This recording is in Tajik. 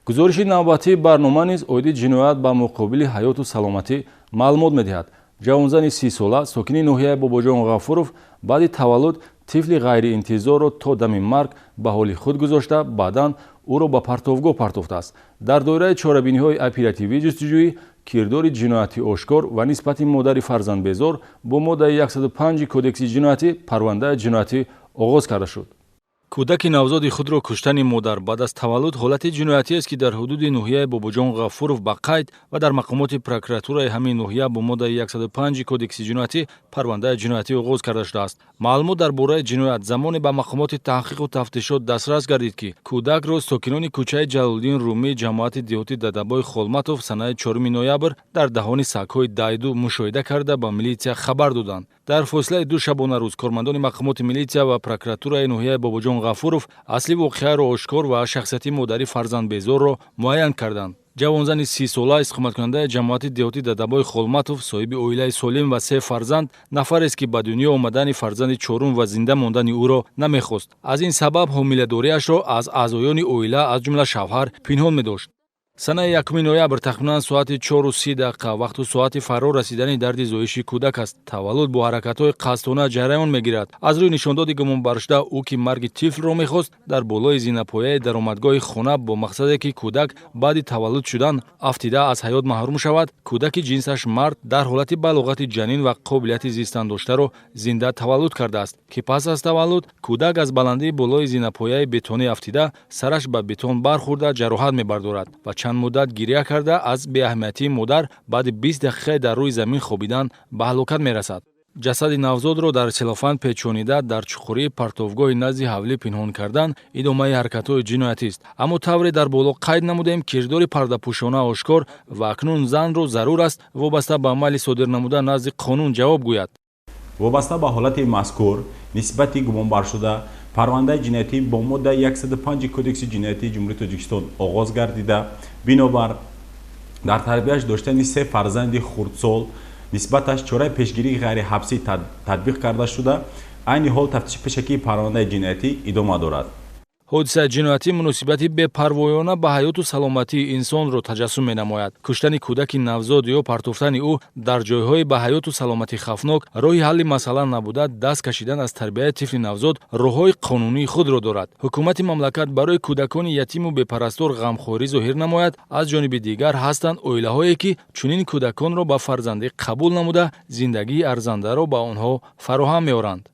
Гузориши навбатии барнома низ оиди ҷиноят ба муқобили ҳаёту саломатӣ маълумот медиҳад. Ҷавонзани 30-сола, сокини ноҳияи Бобоҷон Ғафуров, баъди таваллуд тифли ғайриинтизорро то дами марг ба ҳоли худ гузошта, баъдан ӯро ба партовгоҳ партофтааст. Дар доираи чорабиниҳои оперативӣ ҷустуҷӯӣ кирдори ҷиноятӣ ошкор ва нисбати модари фарзандбезор бо моддаи 105 Кодекси ҷиноятӣ парвандаи ҷиноятӣ оғоз карда шуд. Кӯдаки навзоди худро куштани модар баъд аз таваллуд ҳолати ҷиноятиест, ки дар ҳудуди ноҳияи Бобоҷон Ғафуров ба қайд ва дар мақомоти прокуратураи ҳамин ноҳия бо моддаи 105 Кодекси ҷиноятӣ парвандаи ҷиноятӣ оғоз карда шудааст. Маълумот дар бораи ҷиноят замоне ба мақомоти таҳқиқу тафтишот дастрас гардид, ки кӯдакро сокинони кӯчаи Ҷалолиддин Румӣ, ҷамоати деҳоти Дадабой Холматов, санаи 4 ноябр дар даҳони сагҳои дайду мушоҳида карда, ба милитсия хабар доданд. Дар фосилаи 2 шабонарӯз кормандони мақомоти милитсия ва прокуратураи ноҳияи Бобоҷон Ғафуров асли воқеаро ошкор ва шахсияти модари фарзандбезорро муайян карданд. Ҷавонзани 30-сола, истиқоматкунандаи ҷамоати деҳоти Дадабой Холматов, соҳиби оилаи солим ва се фарзанд нафарест, ки ба дунё омадани фарзанди чорум ва зинда мондани ӯро намехост. Аз ин сабаб ҳомиладориашро аз аъзоёни оила, аз ҷумла шавҳар, пинҳон медошт. Санаи 1 ноябр, тахминан соати 4:30, вақту соати фаро расидани дарди зоиши кӯдак аст. Таваллуд бо ҳаракатҳои қасдона ҷараён мегирад. Аз рӯи нишондоди гумонбаршуда, ӯ, ки марги тифлро мехост, дар болои зинапояи даромадгоҳи хона бо мақсаде, ки кӯдак баъди таваллуд шудан афтида аз ҳаёт маҳрум шавад, кӯдаки ҷинсаш мард дар ҳолати балоғати ҷанин ва қобилияти зистан доштаро зинда таваллуд кардааст, ки пас аз таваллуд кӯдак аз баландии болои зинапояи бетонӣ афтида, сараш ба бетон бархӯрда, ҷароҳат мебардорад ва чанд муддат гиря карда, аз беаҳамиятии модар баъди 20 дақиқаи дар рӯи замин хобидан ба ҳалокат мерасад. Ҷасади навзодро дар селофан печонида, дар чуқурии партовгоҳи назди ҳавлӣ пинҳон кардан идомаи ҳаракатҳои ҷиноятист. Аммо тавре дар боло қайд намудем, кирдори пардапӯшона ошкор ва акнун занро зарур аст вобаста ба амали содир намуда назди қонун ҷавоб гӯяд. Вобаста ба ҳолати мазкур нисбати гумонбаршуда парвандаи ҷиноятӣ бо моддаи 105 Кодекси ҷиноятии Ҷумҳурии Тоҷикистон оғоз гардида, бинобар дар тарбияш доштани се фарзанди хурдсол нисбаташ чораи пешгирии ғайриҳабсӣ татбиқ карда шуда, айни ҳол тафтиши пешакии парвандаи ҷиноятӣ идома дорад. Ҳодисаи ҷиноятӣ муносибати бепарвоёна ба ҳаёту саломатии инсонро таҷассум менамояд. Куштани кӯдаки навзод ё партофтани ӯ дар ҷойҳои ба ҳаёту саломатӣ хавфнок роҳи ҳалли масъала набуда, даст кашидан аз тарбияи тифли навзод роҳҳои қонунии худро дорад. Ҳукумати мамлакат барои кӯдакони ятиму бепарастор ғамхорӣ зоҳир намояд. Аз ҷониби дигар, ҳастанд оилаҳое, ки чунин кӯдаконро ба фарзандӣ қабул намуда, зиндагии арзандаро ба онҳо фароҳам меоранд.